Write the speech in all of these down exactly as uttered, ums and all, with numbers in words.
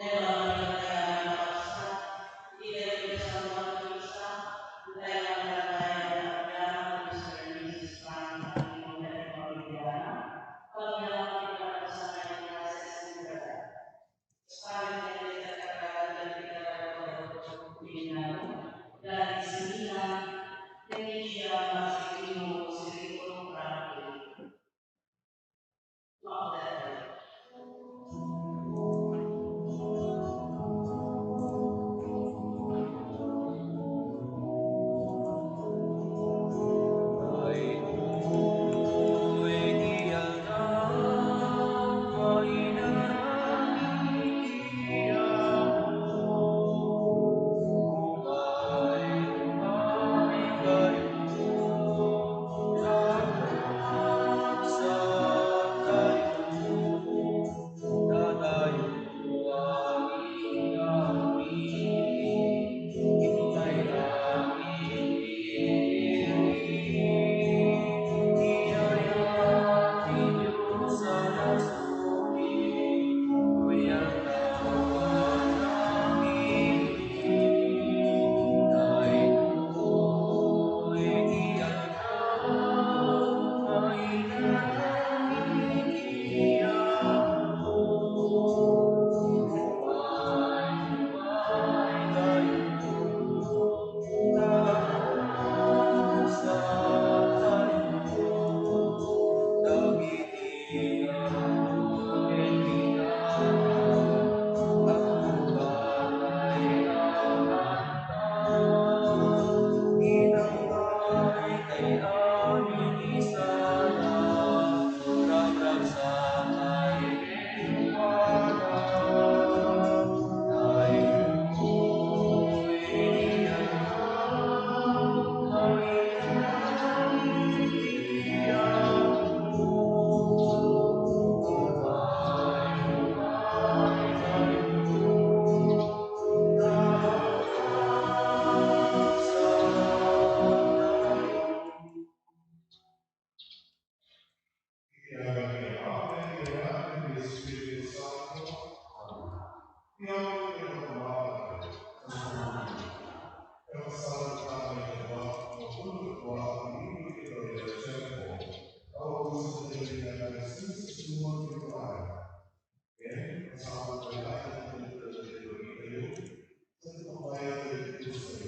Iti ngaran ti Ama, ken ti Anak, ken ti Espiritu Santo. Amen. Ti Apo iti pagmamahal. Kapasal ta may iba, mapulot wa, iti pagkakasal. Awan sa daytoy nga Jesus, sumagmamahal. Ken, kasama tayo, sa pagkakasal tayo, sa pagkakasal tayo, sa pagkakasal tayo.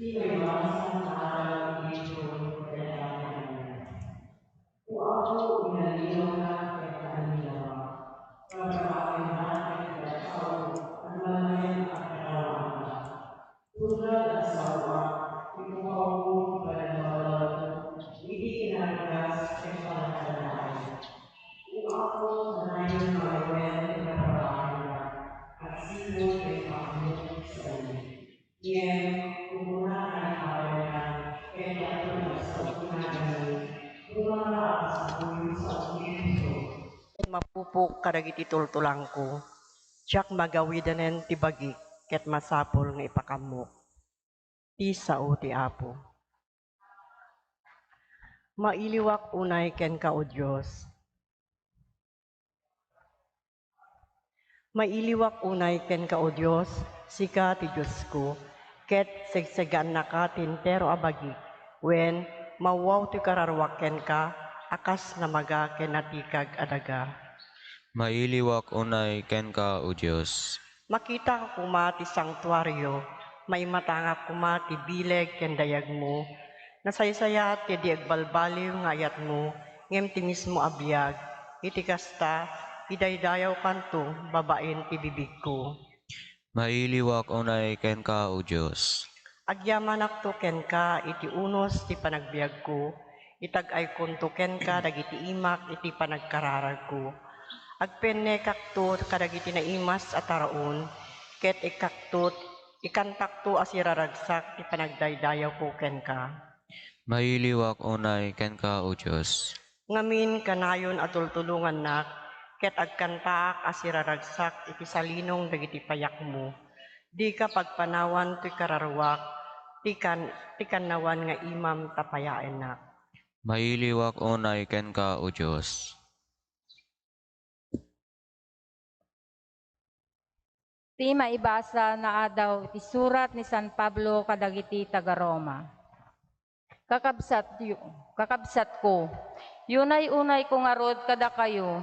Ti naibasa nga aldaw iti Dios ken Apo. O Apo, inalliwka ket kaannilawa. Pagkaakinna ket ikaw, agmamano a agdarawaanka. Tulad a saoak, ipukawko ti panagbabalawko iti kinarikas ket panagtalaay. O Apo, sanayon nga awen ti kaparaaranka, agsipud ken pakaammo ti saomi. Ngem, umuna nga ipapanka, ket gapu ta saoka nga agani, umuna a pasapulo ti saomi. Ket mapupok kadagiti tultulangko, diak magawidenen ti bagik, ket masapul nga ipakaammo ti sao ti Apo. Mailiwak unay kenka, O Dios. Mailiwak unay kenka, O Dios, sika ti Diosko, ket segsegaannaka ti entero a bagik, wen, mawaw ti kararuak kenka a kas namaga ken natikag a daga. Mailiwak unay kenka, O Dios. Makitak koma ti santuario, maimatangak koma ti bileg ken dayagmo. Nasaysayaat ti di agbalbaliw nga ayatmo, ngem ti mismo a biag. Iti kasta, idaydayawkanto babaen ti bibigko. Mailiwak unay kenka, O Dios. Agyamanakto kenka iti unos ti panagbiagko, Itag-aykonto kenka dagiti imak iti panagkararagko. Agpennekakto kadagiti naimas a taraon, ket ikkakto, ikkantakto a siraragsak ti panagdaydayawko kenka. Mailiwak unay kenka, O Dios. Ngamin kanayon a tultulongannak, ket agkantaak a siraragsak iti salinong dagiti payakmo. Dika pagpanawan toy kararuak, ti kan-, ti kannawan nga imam tapayaennak. Mailiwak unay kenka, O Dios. Ti maibasa nga adaw iti surat ni San Pablo kadagiti taga-Roma. Kakabsatyo-, kakabsatko, yunay-unayko ngarud kadakayo,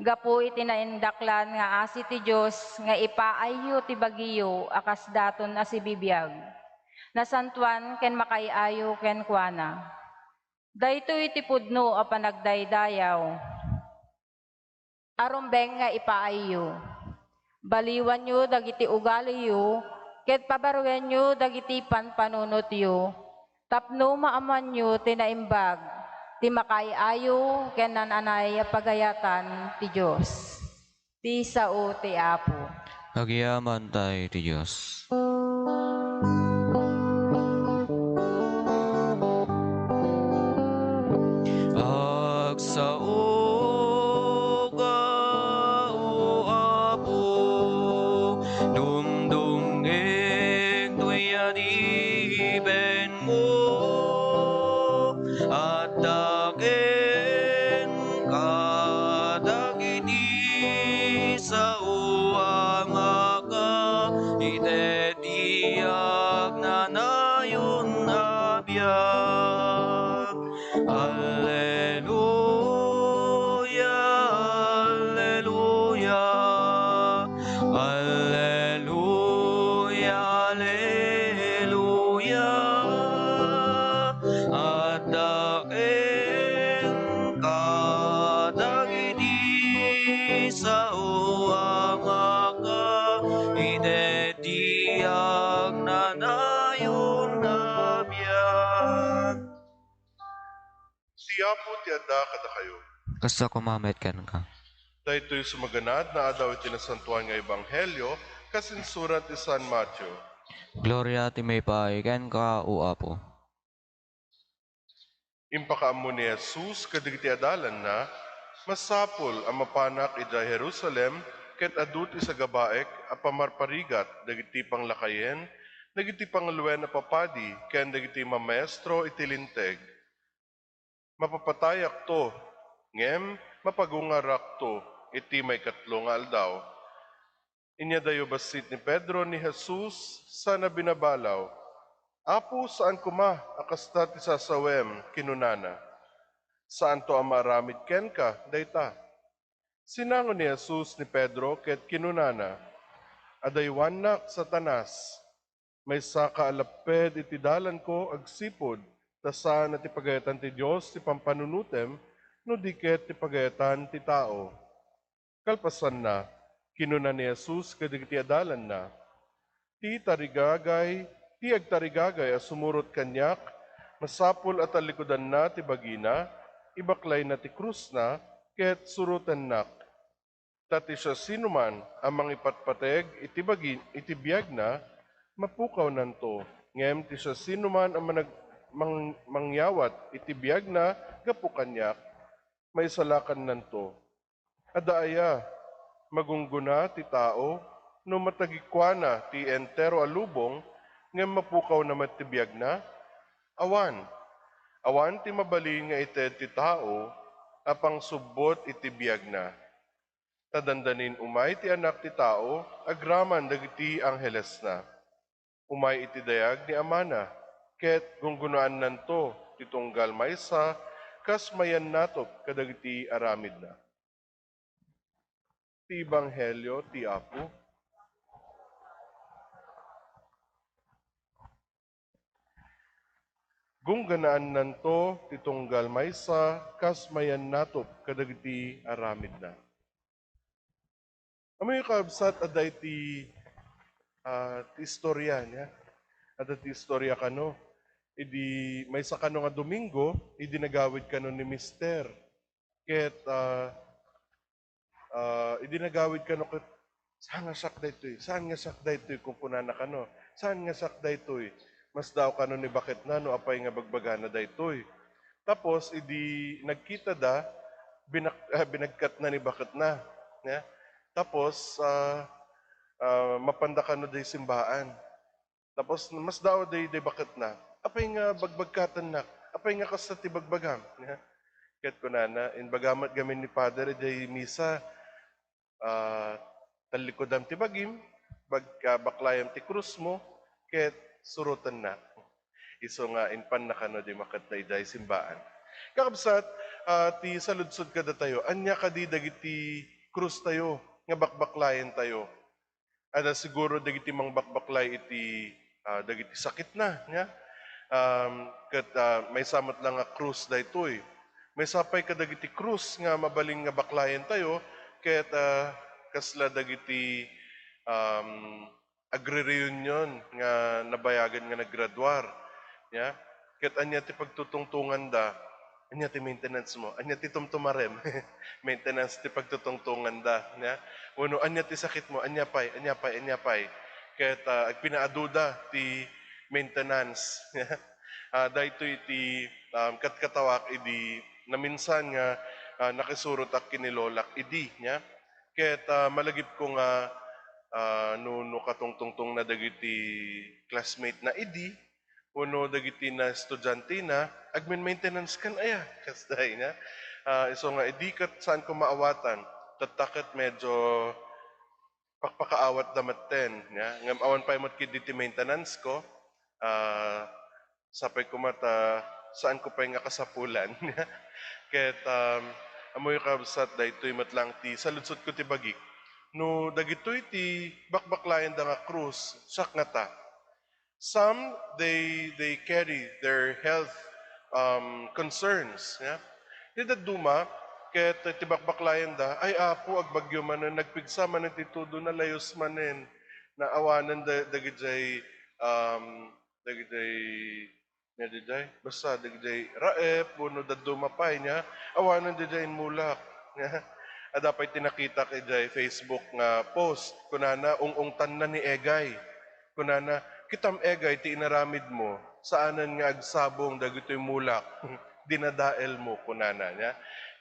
gapu iti naindaklan nga asi ti Dios nga ipaayyo ti bagiyo a kas daton a sibibiag, nasantoan ken makaay-ayo kenkuana. Daytoy ti pudno a panagdaydayaw a rumbeng nga ipaayyo. Baliwanyo dagiti ugaliyo ket pabaruenyo dagiti panpanunotyo tapno maammoanyo ti naimbag, ti makaay-ayo ken naan-anay a pagayatan ti Dios. Ti sao ti Apo. Agyamankay ti Dios. Agsao ka, O Apo, dumdumngeg toy adipenmo. Adda kenka dagiti sao a makaiteddi agnanayon a biag. Alleluia, alleluia, alleluia, alleluia. Adda kenka dagiti sao a makaiteddi agnanayon a biag. Ti Apo ti adda kadakayo. Kasta koma met kenka. Daytoy sumaganad nga adaw iti Nasantoan nga Ebanghelio, kas insurat ni San Mateo. Gloria ti maipaay kenka, O Apo. Impakaammo ni Jesus kadagiti adalanna, masapul a mapanak idiay Jerusalem ket adu ti sagabaek a pamarparigat dagiti panglakayen, dagiti panguloen a papadi, ken dagiti mamaestro iti Linteg. Mapapatayakto, ngem mapagungarakto iti maikatlo nga aldaw. Inyadayo bassit ni Pedro ni Jesus sana binabalaw, "Apo, saan koma a kasta ti sasawem," kinunana. "Saanto a maaramid kenka dayta." Sinango ni Jesus ni Pedro ket kinunana, "Adaywannak, Satanas! Maysaka a lapped iti dalanko agsipud ta saan a ti pagayatan ti Dios ti pampanunotem no di ket ti pagayatan ti tao." Kalpasanna, kinuna ni Jesus kadagiti adalanna, "Ti tarigagay, ti agtarigagay a sumurot kaniak, masapul a tallikudanna ti bagina, ibaklayna ti krusna, ket surotennak. Ta ti siasinoman a mangipatpateg iti bagi-, iti biagna, mapukawnanto, ngem ti siasinoman a manag-, mang-, mangyawat iti biagna gapu kaniak, maisalakannanto. Adda aya magunggona ti tao no matagikuana ti entero a lubong, ngem mapukawna met ti biagna? Awan. Awan ti mabalin nga ited ti tao a pangsubbot iti biagna. Ta dandanin umay ti Anak ti Tao agraman dagiti anghelesna. Umay iti dayag ni Amana, ket gunggonaannanto ti tunggal maysa kas mayannatop kadagiti aramidna." Ti Ebanghelio ti Apo. Gunggonaannanto ti tunggal maysa kas mayannatop kadagiti aramidna. Ammoyo, kakabsat, adda iti, ah, ti istorya niya. Adda ti istorya kano. idi maysa kano nga Domingo, idi nagawid kano ni Mister. Ket, ah, ah, idi nagawid kano ket, "Saan nga siak daytoy? Saan nga siak daytoy?" kunkunana kano. "Saan nga siak daytoy?" Masdaaw kano ni baketna no apay nga bagbagana daytoy. Tapos, idi nagkitada, binak-, ah, binagkatna ni baketna. Ya? Tapos, ah, ah, mapanda kano diay simbaan. Tapos masdaaw daydi baketna, "Apay nga bagbagkatennak? Apay nga kasta ti bagbagam?" Ket kunana, "Imbaga met gamin ni Pader idiay misa, ah, tallikudam ti bagim, bagka baklayam ti krusmo, ket surotennak." Isu nga impanna kano di baketna idiay simbaan. Kakabsat, ah, ti saludsod kadatayo, ania kadi dagiti krustayo nga bakbaklayentayo? Adda siguro dagiti mangbakbaklay iti, ah, dagiti sakitna, nia? Um, ket, ah, maysa met la nga krus daytoy. Maysa pay kadagiti krus nga mabalin nga baklayentayo ket, ah, kasla dagiti, um, agri-reunion nga nabayagan nga naggraduar, nia? Ket ania ti pagtutungtonganda? Ania ti maintenance mo? Ania ti tumtumarem? Maintenance ti pagtutungtonganda, nia? Wenno ania ti sakit mo? Ania pay? Ania pay? Ania pay? Ket, ah, agpinaaduda ti maintenance, nia? Ah, daytoy ti, um, katkatawak idi naminsan nga, ah, nakisurotak ken ni lolak idi, nia? Ket, ah, malagipko nga, ah, no, no katungtungtongna dagiti classmate na idi, wenno dagiti na estudiantena, agmen-maintenance kan aya, kasdiay, nia? Ah, isu nga idi ket saanko maawatan, tatta ket medyo pakpakaawatda metten, nia? Ngem awan pay met ketdi ti maintenance ko, ah, sapay koma ta saanko pay nga kasapulan. Ket, um, ammoyo, kabsat, daytoy met lang ti saludsodko ti bagik. No dagitoy ti bakbaklayenda nga krus, siak ngata? Some, they, they carry their health, um, concerns, nia? Ti dadduma, ket ti bakbaklayenda, "Ay, Apo, agbagyo manen, nagpigsa manen ti tudo, nalayus manen." Naawanen da-, dagidiay, um, dagidiay, dagidiay, basta dagidiay raep, wenno dadduma pay, nia? Awanen didiay inmulak, nia? Adda pay ti nakitak idiay Facebook nga post, kunana, "Ung-ungtanna ni Egay." Kunana, "Kitam, Egay, ti inaramidmo, saanen nga agsabong dagitoy mulak, dinadaelmo," kunana, nia?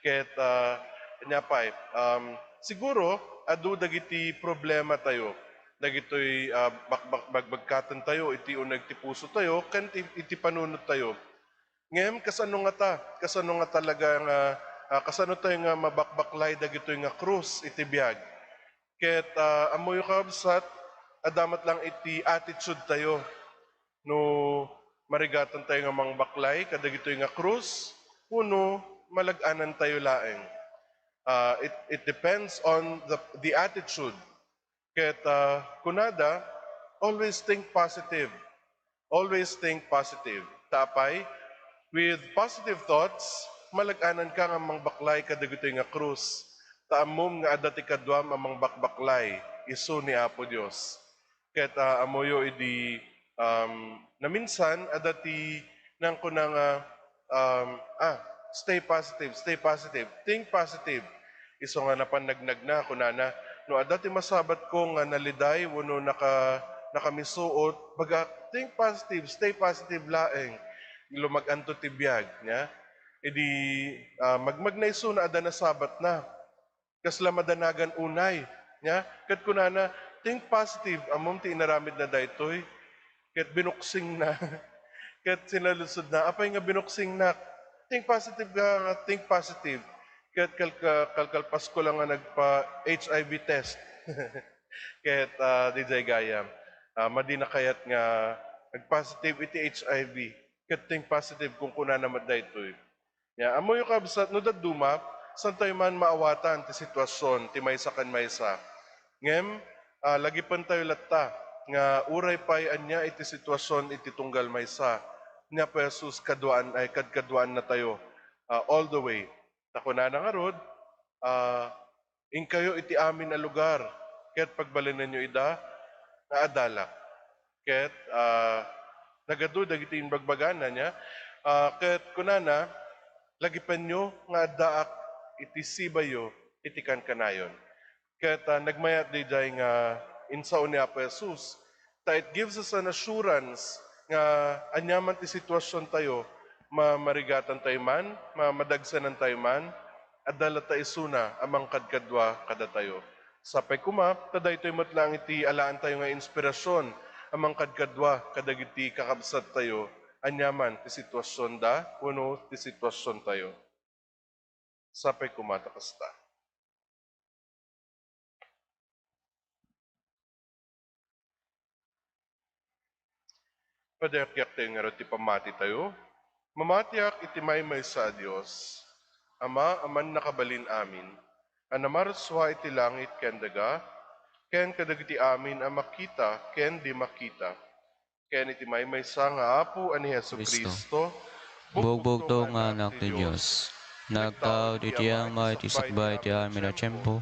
Ket, ah, ania pay, um, siguro, adu dagiti problematayo, dagitoy, ah, bak-, bak-, bagbagkatentayo iti uneg ti pusotayo ken ti, iti panunottayo. Ngem kasano ngata? Kasano nga talaga nga, ah, kasano tayo nga mabakbaklay dagitoy nga krus iti biag? Ket, ah, ammoyo, kabsat, adda met lang iti attitude tayo. No marigatantayo nga mangbaklay kadagitoy nga krus, wenno malag-anantayo laeng. Ah, it, it depends on the, the attitude. Ket, ah, kunada, "Always think positive. Always think positive." Ta apay, with positive thoughts, malag-ananka nga mangbaklay kadagitoy nga krus. Ta ammom nga adda ti kaduam a mangbakbaklay, isu ni Apo Dios. Ket, ah, ammoyo idi, um, naminsan, adda ti nangkuna nga, um, ah, "Stay positive, stay positive, think positive." Isu nga napan nagnagna, kunana, "No adda ti masabatko nga naliday wenno naka-, nakamisuot, baga, think positive, stay positive laeng. Lumag-anto ti biag," nia? Idi, ah, magmagna isu nga adda nasabatna. Kasla madanagan unay, nia? Ket kunana, "Think positive, ammom ti inaramidna daytoy." Ket binuksingna. Ket sinaludsodna, "Apay nga binuksingnak?" "Think positive ka nga, think positive." Ket kalka-, kalkalpasko lang nga nagpa-H I V test. Ket, ah, didiay gayam, ah, madina kayat nga nagpositive iti H I V. Ket think positive, kunkunana met daytoy. Ya, ammoyo, kabsat, no dadduma, saantayo man maawatan ti sitwasyon ti maysa ken maysa. Ngem, ah, lagipentayo latta nga uray pay ania iti sitwasyon iti tunggal maysa, ni Apo Jesus kaduaan, ay, kadkaduaannatayo, ah, all the way. Ta kunana ngarud, ah, "Inkayo iti amin a lugar, ket pagbalinenyo ida nga adalak." Ket, ah, Nagadu dagiti imbagbagana niya, ah, ket kunana, "Lagipenyo nga addaak iti sibayo iti kankanayon." Ket, ah, nagmayat daydiay nga insao ni Apo Jesus. Ta it gives us an assurance nga aniaman ti situasiontayo, ma-, marigatantayo man, ma-, madagsenantayo man, adda latta isuna a mangkadkadua kadatayo. Sapay koma, ta daytoy met laeng iti alaantayo nga inspirasyon a mangkadkadua kadagiti kakabsattayo, aniaman ti situasionda wenno ti situasiontayo. Sapay koma ta kasta. Padiakdiaktayo ngarud ti pammatitayo. Mamatiak iti maymaysa a Dios, Ama a mannakabalin amin, a namarsua iti langit ken daga, ken kadagiti amin a makita ken di makita, ken iti maymaysa nga Apo a ni Jesu-Cristo, Cristo, bugbugto nga Anak ti Dios. Nagtaud iti Ama iti sakbay ti amin a tiempo.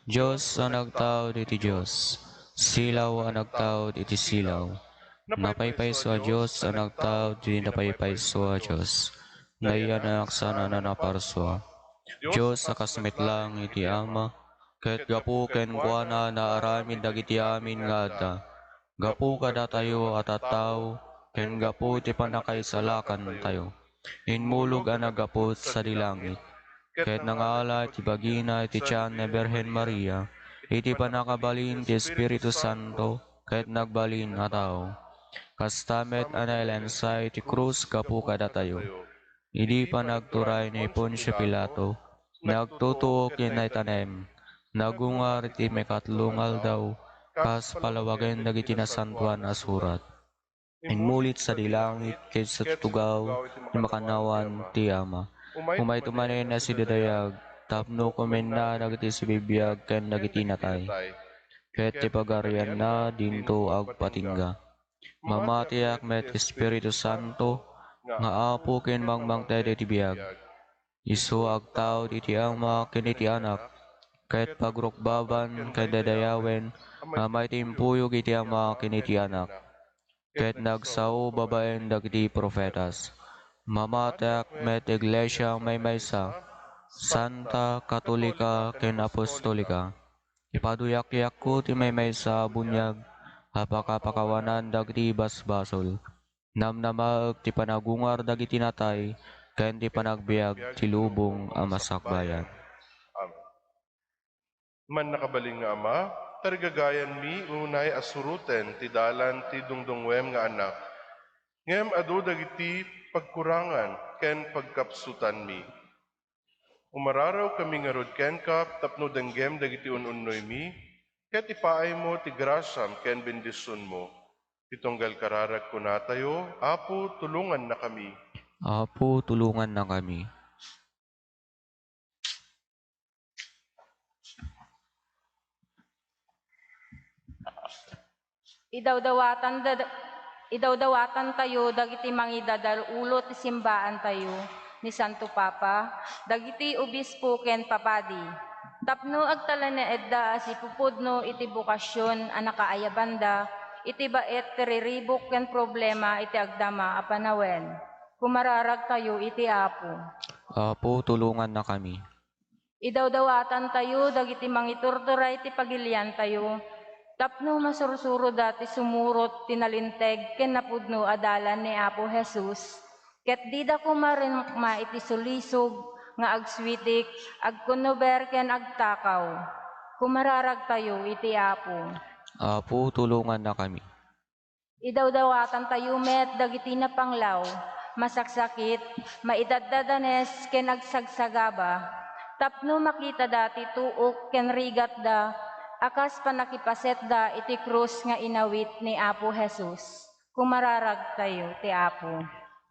Dios a nagtaud iti Dios. Silaw a nagtaud iti silaw. Napaypayso a Dios a nagtaud iti napaypayso a Dios. Nayanak sana a naparsua. Dios a kas met laeng iti Ama, ket gapu kenkuana naaramid dagiti amin nga adda. Gapu kadatayo a tattao, ken gapu iti pannakaisalakantayo, immulog a naggapu sadi langit, ket nangala iti bagina iti tian ni Birhen Maria, iti pannakabalin ti Espiritu Santo, ket nagbalin a tao. Kasta met a nailansa iti krus gapu kadatayo. Idi panagturay ni Poncio Pilato, nagtutuok ken naitanem, nagungar iti maikatlo nga aldaw, kas palawagen dagiti Nasantoan a Surat. Immulit sadi langit ket sa tutugaw ti makannawan ti Ama. Umayto manen a sidadayag tapno kumenna dagiti sibibiag ken dagiti natay. Ket ti pagarianna dinto agpatingga. Mamatiak met Espiritu Santo nga Apo ken mangmangted iti biag. Isu agtaud iti Ama ken iti Anak, ket pagrukbaban ken dadayawen a maitimpuyog iti Ama ken iti Anak, ket nagsao babaen dagiti profetas. Mamatiak met Iglesia maymaysa, santa, katolika, ken apostolika. Ipaduyakyakko ti maymaysa a buniag a pakapakawanan dagiti basbasol. Namnamaek ti panagungar dagiti natay ken ti panagbiag ti lubong a masakbayan. Amen. Mannakabalin nga Ama, tarigagayanmi unay a suroten ti dalan ti dungdungngoem nga Anak. Ngem adu dagiti pagkurangan ken pagkapsutanmi. Umararawkami ngarud kenka tapno denggem dagiti un-unnoymi, ket ipaaymo ti grasiam ken bendisionmo. Ti tunggal kararag kunatayo, Apo, tulongannakami. Apo, tulongannakami. Idawdawatan da-, idawdawatantayo dagiti mangidadal-ulo ti simbaantayo, ni Santo Papa, dagiti obispo ken papadi, tapno agtalinaedda a sipupudno iti bokasion a nakaayabanda iti baet ti riribuk ken problema iti agdama a panawen. Kumararagtayo iti Apo. Apo, tulongannakami. Idawdawatantayo dagiti mangiturturay ti pagiliantayo, tapno masursuroda ti sumurot ti nalinteg ken napudno a dalan ni Apo Jesus, ket dida koma rinukma iti sulisog nga agsuitik, agkunnuber ken agtakaw. Kumararagtayo iti Apo. Apo, tulongannakami. Idawdawatantayo met dagiti napanglaw, masaksakit, maidaddadanes ken agsagsagaba, tapno makitada ti tuok ken rigatda a kas pannakipasetda iti krus nga inawit ni Apo Jesus. Kumararagtayo ti Apo.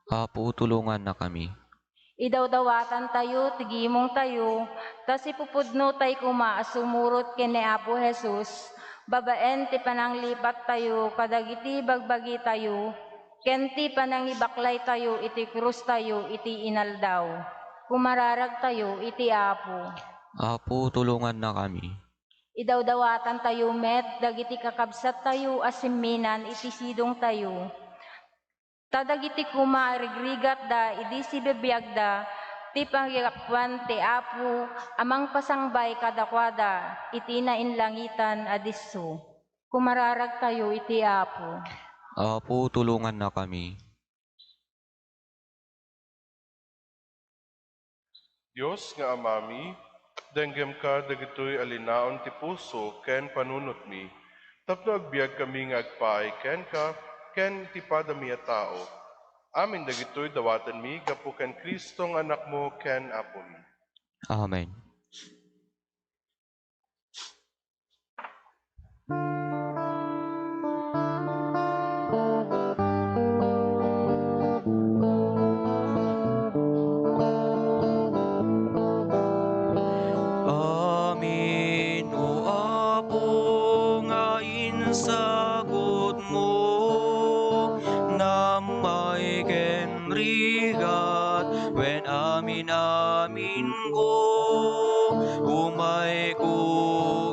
Apo, tulongannakami. Idawdawatantayo ti gimongtayo, ta sipupudnotay koma a sumurot ken ni Apo Jesus, babaen ti pananglipattayo kadagiti bagbagitayo, ken ti panangibaklaytayo iti krustayo iti inaldaw. Kumararagtayo iti Apo. Apo, tulongannakami. Idawdawatantayo met dagiti kakabsattayo a simminan iti sidongtayo. Ta dagiti koma a rigrigatda idi sibibiagda ti pangigapuan ti Apo a mangpasangbay kadakuada iti nainlangitan a disso. Kumararagtayo iti Apo. Apo, tulongannakami. Dios nga Amami, denggemka dagitoy a linaon ti puso ken panunotmi, tapno agbiagkami nga agpaay kenka ken iti padami a tao. Amin dagitoy dawatenmi gapu ken Cristo nga Anakmo ken Apomi. Amen. Amin, O Apo, nga insagutmo, nammay ken rigat, wen amin-aminko, umayko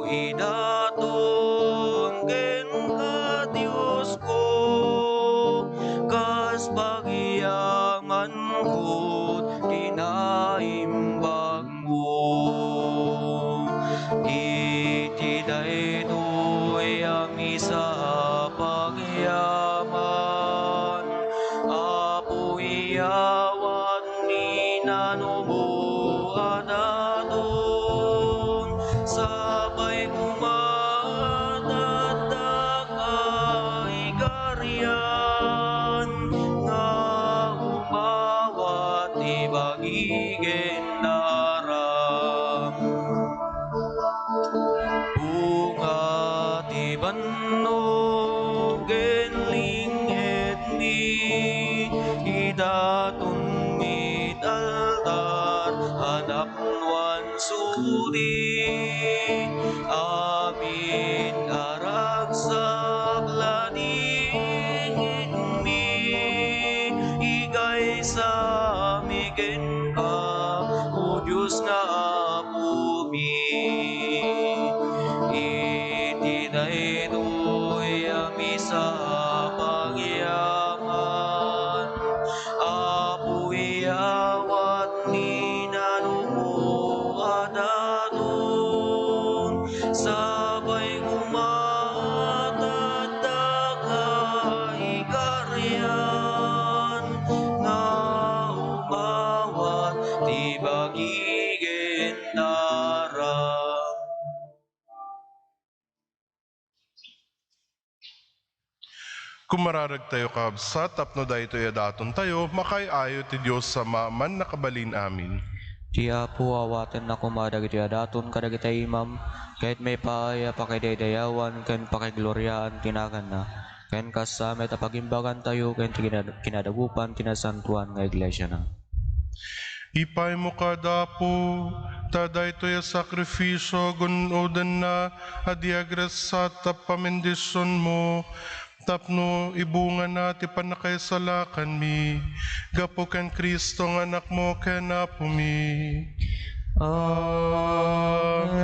idaton kenka, Diosko, kas pagyamanko ti naimbag mo. Iti daytoy a misa a pagyaman, Apo, iyawatmi nanumo a daton, sapay koma a tattak a ikarian, nga umawat ti bagi ken daram. Bunga ti bannog ken linggetmi, idatonmi iti altar a napnoan sudi. Amin a ragsak ladingitmi, igaysami kenka, O Dios nga Apomi. Iti daytoy a misa a pagyaman, Apo, iyawatmi nanumo a daton, sapay koma a tattak a ikarian, nga umawat ti bagi ken daram. Kumararagtayo, kakabsat, tapno daytoy a datontayo, makaay-ayo ti Dios a Ama a Mannakabalin Amin. Ti Apo awatenna koma dagiti a daton kadagiti imam, ket maipaay a pakidaydayawan ken pakigloriaan ti naganna, ken kasta met a pagimbagantayo ken ti kinad-, kinadagupan ti nasantoan nga iglesiana. Ipaymo kad, Apo, ta daytoy a sakrifisio gun-odenna a di agressat a pamendisionmo, tapno ibungana ti pannakaisalakanmi gapu ken Cristo nga Anakmo ken Apomi. Amen.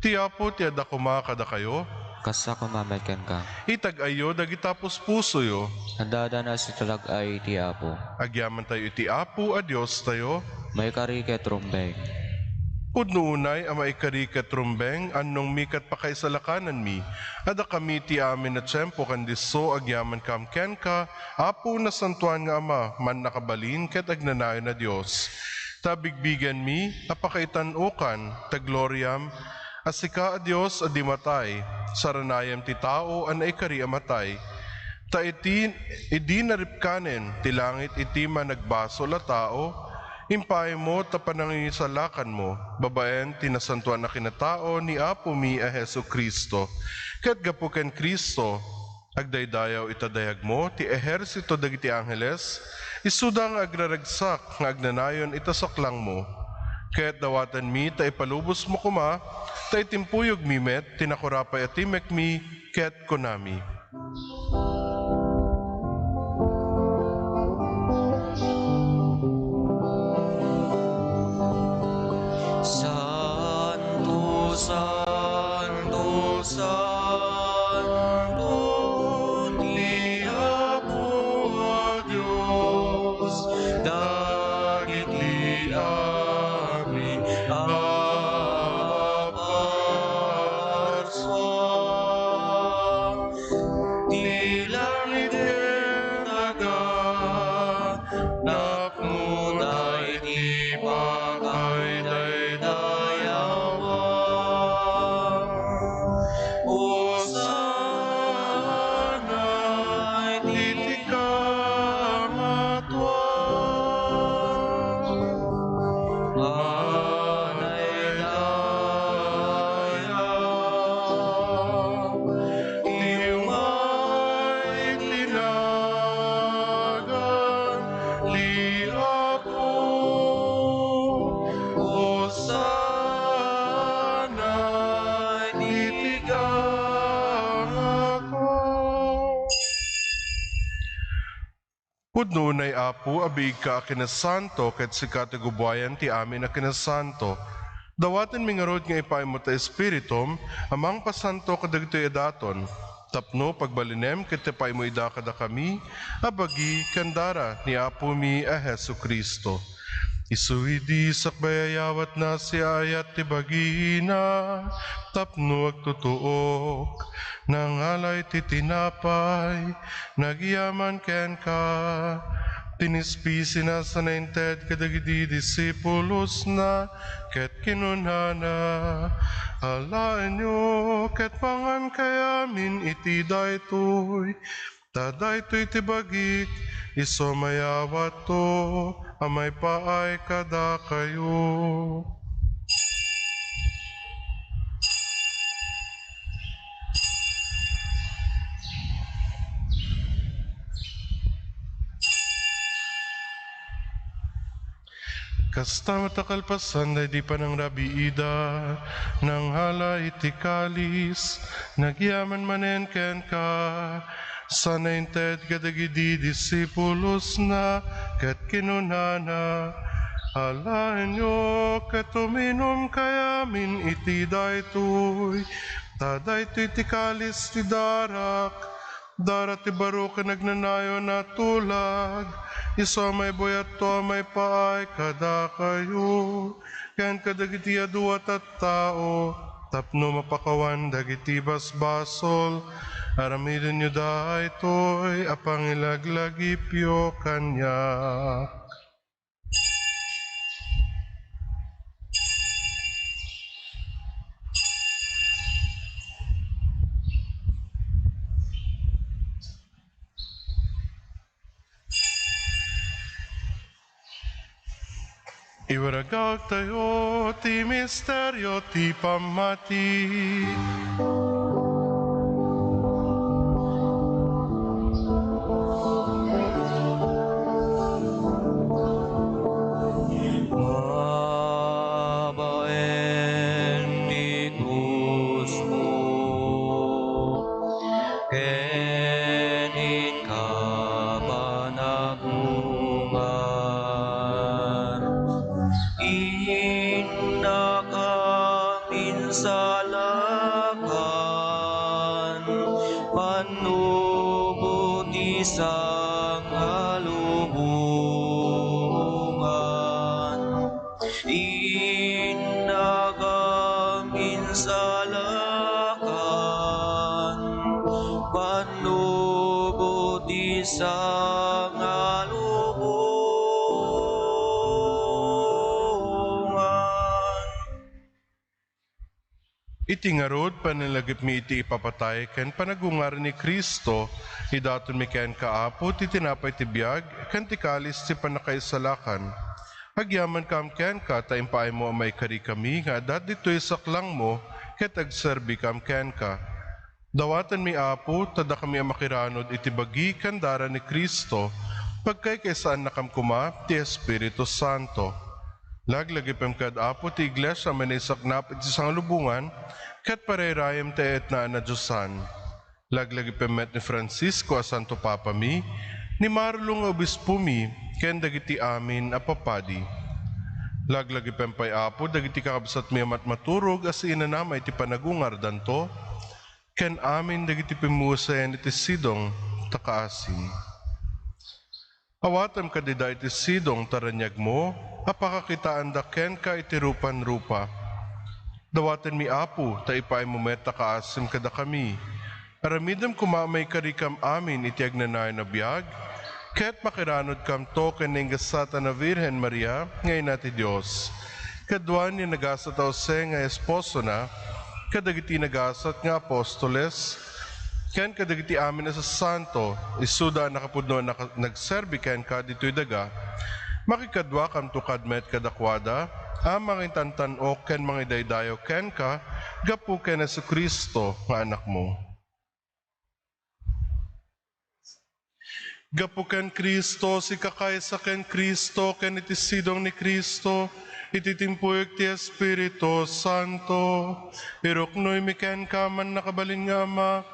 Ti Apo ti adda koma kadakayo. Kasta koma met kenka. Itag-ayyo dagiti puspusoyo. Adda-adda a sitarag-ay ti Apo. Agyamantayo iti Apo a Diostayo. Maikari ket rumbeng. Pudno unay a maikari ket rumbeng, annongmi ket pakaisalakananmi. Addakami ti amin a tiempo ken disso agyamankam kenka, Apo, nasantoan nga Ama, mannakabalin ket agnanayon a Dios. Ta bigbigenmi a pakaitan-okan ta gloriam, a sika a Dios a di matay, saranayam ti tao a naikari a matay. Ta iti, idi naripkanen ti langit iti managbasol a tao, impaymo ta panangisalakanmo babaen ti nasantoan a kinatao ni Apomi a Jesu-Cristo. Ket gapu ken Cristo, agdaydayaw ita dayagmo ti ehersito dagiti angheles, isuda nga agraragsak nga agnanayon ita saklangmo. Ket dawatenmi ta ipalubosmo koma, ta itimpuyogmi met ti nakurapay a timekmi, ket kunami: Santo, Santo, Santo, ti Apo a biigka a kinasanto, ket sika ti gubuayan ti amin a kinasanto. Dawatenmi ngarud nga ipaaymo ti Espiritum a mangpasanto kadagitoy a daton, tapno pagbalinem ket ipaaymo ida kadakami a bagi ken dara ni Apomi a Jesu-Cristo. Isu idi sakbay a yawatna siaayat ti bagina tapno agtutuok, nangala iti tinapay, nagyaman kenka, pinispisina sa nainted kadagiti disipulosna, ket kinunana, "Alaenyo ket mangankayamin iti daytoy, ta daytoy ti bagik, isu a mayawatto a maipaay kadakayo." Kasta met a kalpasan daydi panangrabiida, nangala iti kalis, nagyaman manen kenka, sa nainted kadagidi disipulosna, ket kinunana, "Alaenyo ket uminumkayamin iti daytoy, ta daytoy ti kalis ti darak, dara ti baro ken agnanayon a tulag, isu a maibuyatto a maipaay kadakayo ken kadagiti adu a tattao, tapno mapakawan dagiti basbasol. Aramidenyo daytoy a pangilaglagipyo kaniak." Iwaragaktayo ti misterio ti pammati. Babaen ti krusmo ken inka panagungar. Innaka minsalakan, pannubo ti sangalubongan. Innaka minsalakan, pannubo ti sangalubongan. Iti ngarud, panangilagipmi iti ipapatay ken panagungar ni Cristo, idatonmi kenka, Apo, ti tinapay ti biag ken ti kalis ti pannakaisalakan. Agyamankam kenka ta impaaymo a maikarikami nga adda ditoy saklangmo ket agserbikam kenka. Dawatenmi, Apo, ta dakami a makiranud iti bagi ken dara ni Cristo, pagkaykaysaannakam koma ti Espiritu Santo. Laglagipem kad, Apo, ti iglesia a manaysaknap iti sangalubongan ket parayrayem ti ayatna a nadiosan. Laglagipem met ni Francisco a Santo Papami, ni Marlo nga Obispomi, ken dagiti amin a papadi. Laglagipem pay, Apo, dagiti kakabsatmi a matmaturog a siinanama iti panagungardanto, ken amin dagiti pimmusayan iti sidong ta kaasim. Awatem kadida iti sidong ta raniagmo a pakakitaanda kenka iti rupan-rupa. Dawatenmi, Apo, ta ipaaymo met a kaasim kadakami. Aramidem koma a maikarikam amin iti agnanayon a biag, ket makiranudkamto ken naingasatan a Virgen Maria nga Ina ti Dios, kadua ni nagasat a Jose nga esposona, kadagiti nagasat nga apostoles, ken kadagiti amin a sasanto, isuda a nakapudno a naka-, nagserbi kenka ditoy daga, makikaduakamto kad met kadakuada a mangitantan-ok ken mangidaydayaw kenka gapu ken Jesu-Cristo nga Anakmo. Gapu ken Cristo, sikakaysa ken Cristo, ken iti sidong ni Cristo, iti timpuyog ti Espiritu Santo, iruknoymi kenka, mannakabalin nga Ama,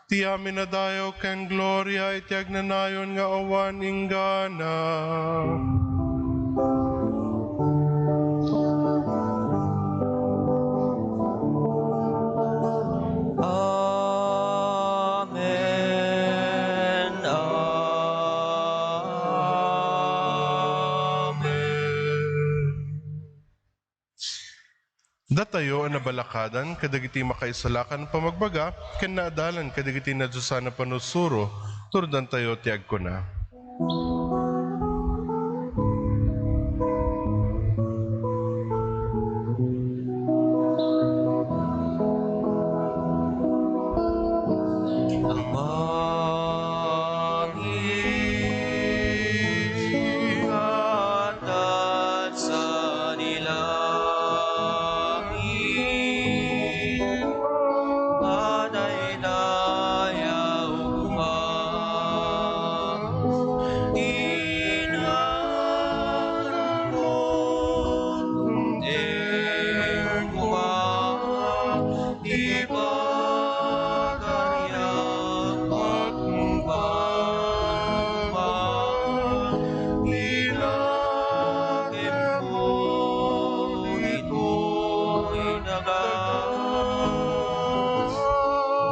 Ti amin a dayaw ken gloria iti agnanayon nga awan inggana. Amen. Amen. Datayo a nabalakadan kadagiti makaisalakan a pamagbaga ken naadalan kadagiti nadiosan a pannursuro, turdantayo ti agkuna: Ama mi nga adda sadi langit, madaydayaw koma ti naganmo, inted koma ti pagarian, agpagpang ti lagipmo ditoy daga,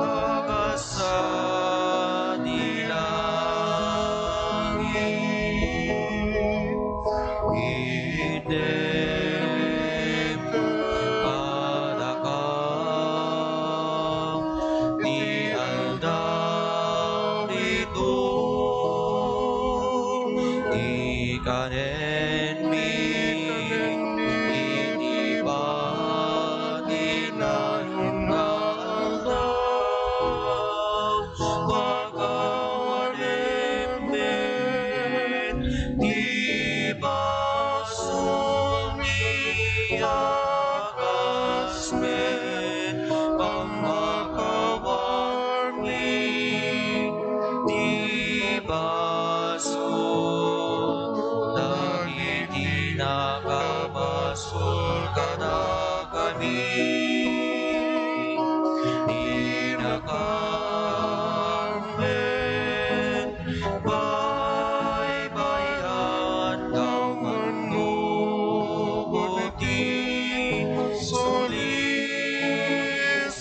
a kas sadi langit. Item kadaka ti aldaw ditoy, ikanenmi iti patinayon nga aldaw. Pakawanem met ti basolmi a kas met pammakawanmi ti basol dagiti nakabasol kada kami. Inakam met baybay-an, awan no ti sulis,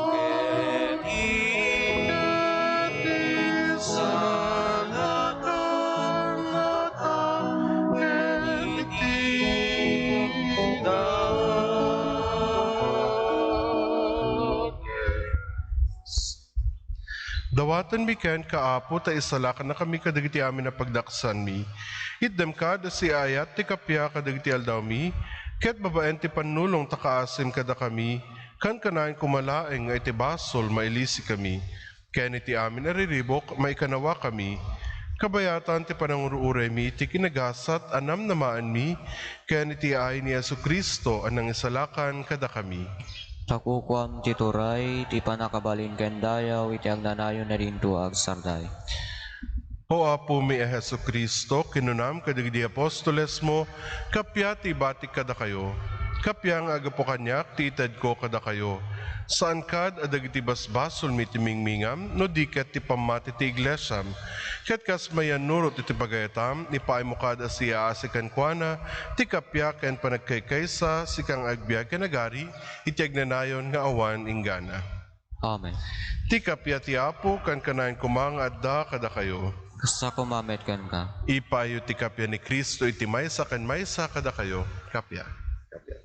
ket iti salakannata ken iti Dawatenmi kenka, Apo, ta isalakannakami kadagiti amin a pagdaksanmi. Itdem kad a siaayat ti kappia kadagiti aldawmi, ket babaen ti pannulong ta kaasim kadakami, kankanayon koma laeng nga iti basol, mailisikami. Ken iti amin a riribuk, maikanawakami. Kabayatan ti panangur-uraymi iti kinagasat a namnamaenmi, ken iti yaay ni Jesu-Cristo a nangisalakan kadakami. Ta kukuam ti turay, ti pannakabalin ken dayaw iti agnanayon a dinto agsardeng. O Apomi a Jesu-Cristo, kinunam kadagiti apostolesmo, kappia ti ibatik kadakayo, kappia nga aggapu kaniak ti itedko kadakayo. Saan kad a dagiti basbasolmi ti mingmingam, no di ket ti pammati ti iglesiam. Ket kas mayannurot iti pagayatam, ipaaymo kad a siaasi kenkuana ti kappia ken panagkaykaysa, sika nga agbiag ken agari iti agnanayon nga awan inggana. Amen. Ti kappia ti Apo kankanayon koma nga adda kadakayo. Kasta koma met kenka. Ipaayyo ti kappia ni Cristo iti maysa ken maysa kadakayo. Kappia. Kappia.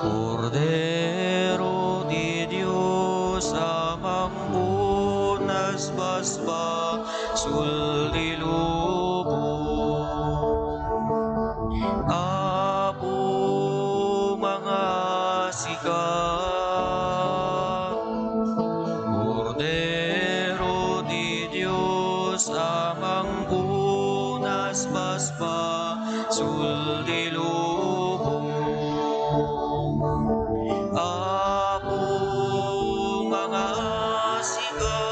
Kordero ti Dios a mangpunas basbasul ti lubong. Apo, mangasika. Kordero ti Dios a mangpunas basbasul ti lubong. Apo, mangasika.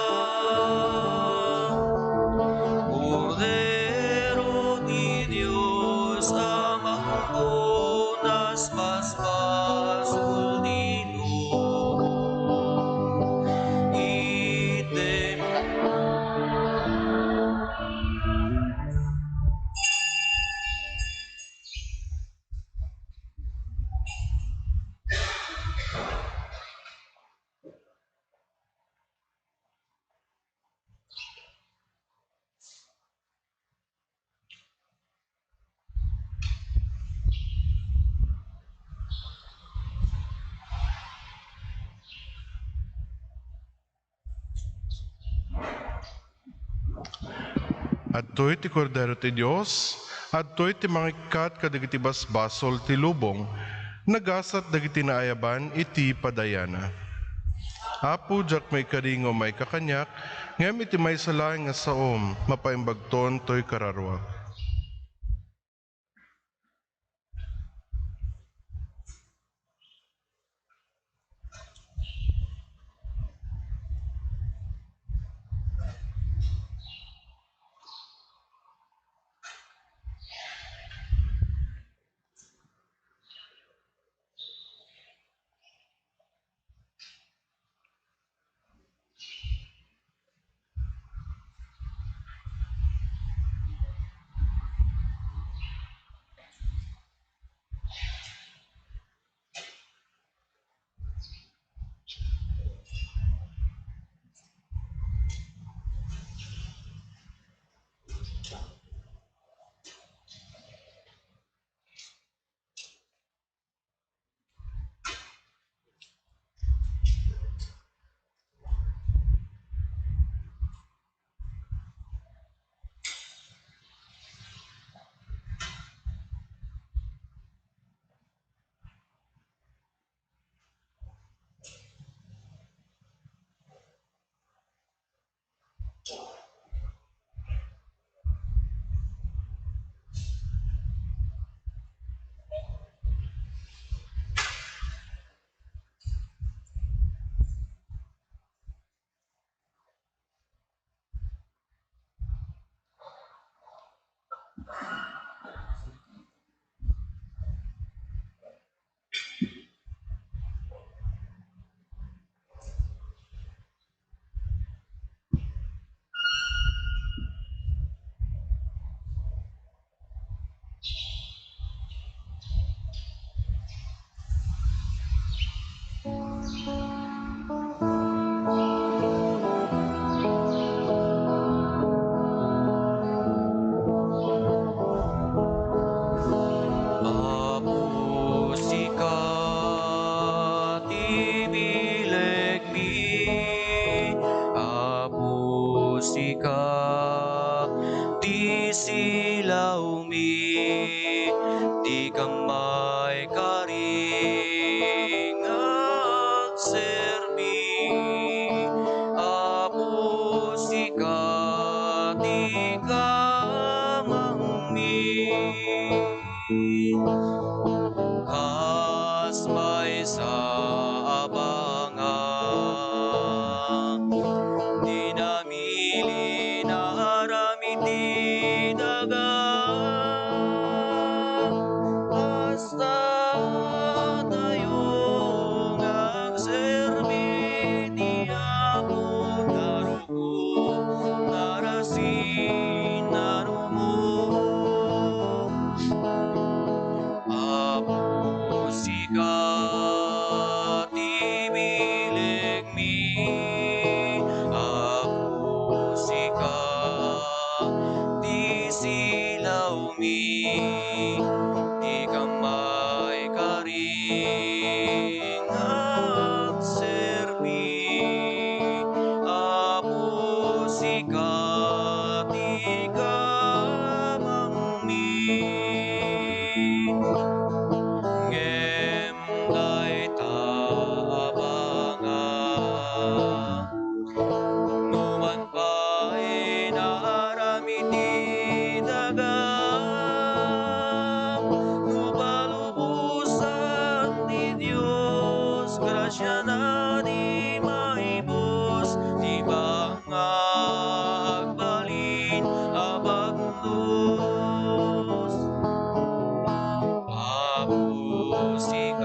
Basol ti lubong, item. Adtoy ti Kordero ti Dios, adtoy ti mangikkat kadagiti basbasol ti lubong, nagasat dagiti naayaban iti padayana. Apo, diak maikari nga umayka kaniak, ngem iti maysa laeng nga saom, mapaimbagton toy kararuak. Apo, sika ti bilegmi. Apo, sika ti silawmi. Dika maikari nga agserbi. Apo, sika ti kamangmi. Kas maysa a banga, dinami Milin aram iti daga. Kasta tayo nga agserbi ti Apo, narukop, narasin, narumog. Apo, sika ti bilegmi. Apo, sika ti silawmi. Dika maikari nga agserbi. Apo, sika ti kamangmi. Ngem dayta a banga, numan pay naaram iti daga, no palubosan ti Dios, grasiana ti maibus, ti banga agbalin a bagnos. Apo, sika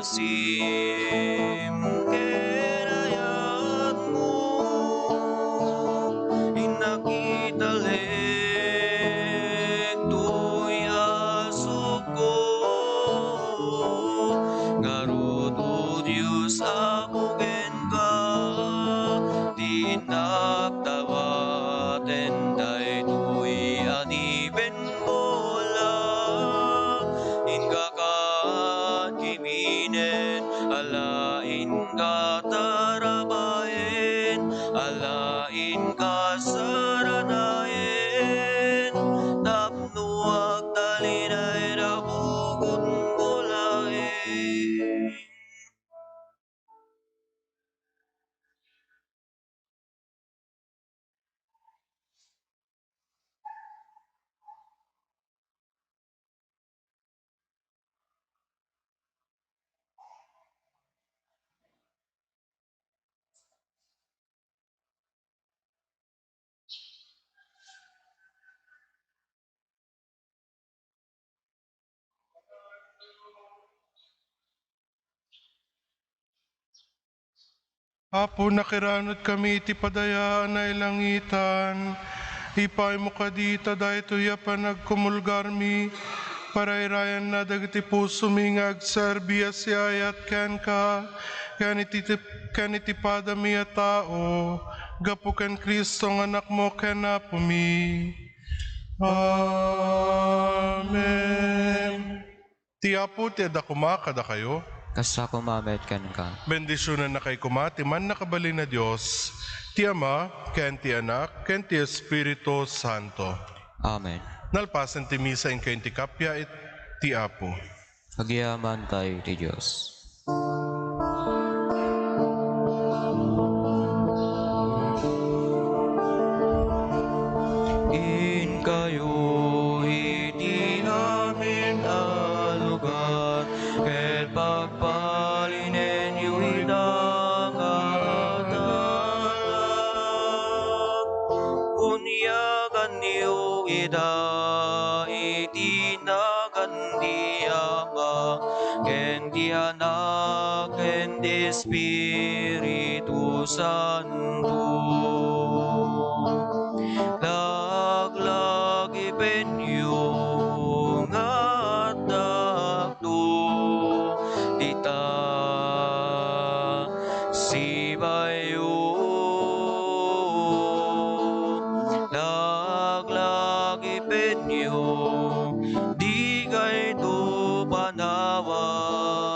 Sim ken ayatmo, innak italek toy asupko. Ngarud, O Dios, Apo, kenka ti innak dawaten daytoy a ni Bola, inka kakiminen, ala inka tarabayen, ala inka saranayen, tapno agtalinaed a bukod bulaen. Apo, nakiranudkami iti padaya a nailangitan. Ipaaymo kadi ta daytoy a panagkumulgarmi, parayrayanna dagiti pusomi nga agserbi a siayat kenka, ken iti, ken iti padami a tao, gapu ken Cristo nga Anakmo ken Apomi. Amen. Ti Apo ti adda koma kadakayo. Kasta koma met kenka. Bendisionannakay koma ti Mannakabalin a Dios, ti Ama, ken ti Anak, ken ti Espiritu Santo. Amen. Nalpasen ti misa, inkayon ti kappia iti Apo. Agyamankay ti Dios. Inkayo iti amin a lugar, ket pagbalinenyo ita nga adalak. Kunyaganyo ita iti nagan ti Ama, ken ti Anak, ken ti Espiritu Santo. Laglagipenyo nga adda to dita sibayo. Laglagipenyo, dikayto panawan.